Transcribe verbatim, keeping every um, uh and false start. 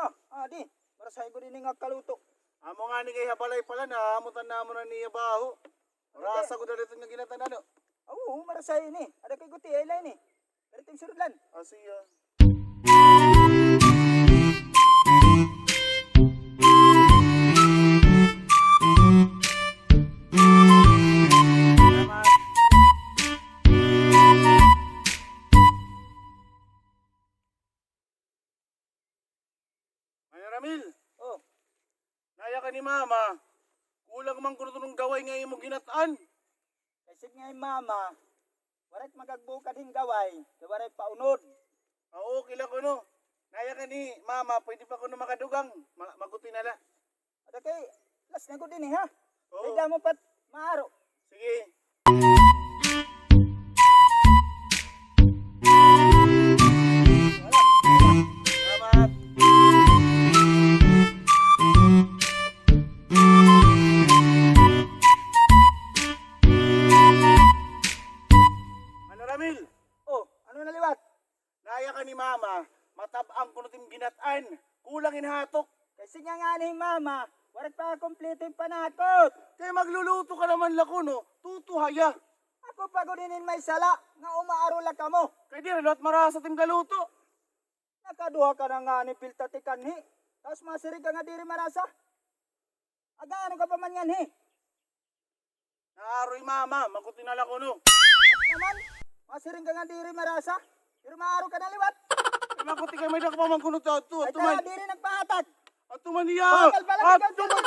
Ah, ah, di. Marasay gud ini nga kaluto. Amo ngani kay ha balay pa la, nahamutan namon an iya baho. Marasa gud dida iton nga ginat-an, ano? Oo, marasay ini. Ada kay gutiay la ini. Pero iton surudlan. Ah, siya. Mano Ramil. Oh. Naya ka ni Mama, kulang man kuno iton gaway nga imo ginat-an. Kay sidnga hi Mama, waray magagbukad hin gaway, kay waray pa unod. Ah, okay la kuno. Naya ka ni Mama, pwede pa kuno makadugang. Ma-, maguti na la. Ada kay, last na gud ini, ha? Oo. Pwede mo pat maaro. Sige. Salamat. Ano, Ramil? Oh, ano na liwat? Naya ka ni Mama, matab-ang kuno it im ginat-an, kulang hin hatok. Kay sidnga ngani hi Mama, waray pa kumpleto hin panakot. Kay magluluto ka naman la kuno, tutuhaya. Ako pa gud ini may sala, nga umaaro la kamo. Kay diri liwat marasa it im galuto. Nakaduha ka na ngani pilta ti kanhi, tapos masiring ka nga diri marasa. Agaano ka pa man nganhi? Naaroy Mama, maguti na la kuno. Naman, masiring ka nga diri marasa. Pero maaro ka na liwat. Ay, maguti kay may-ada ka pa man kuno adto, adto man. Ay, diri nagpahatag. Adto man hiya. Bakal pala, adto man.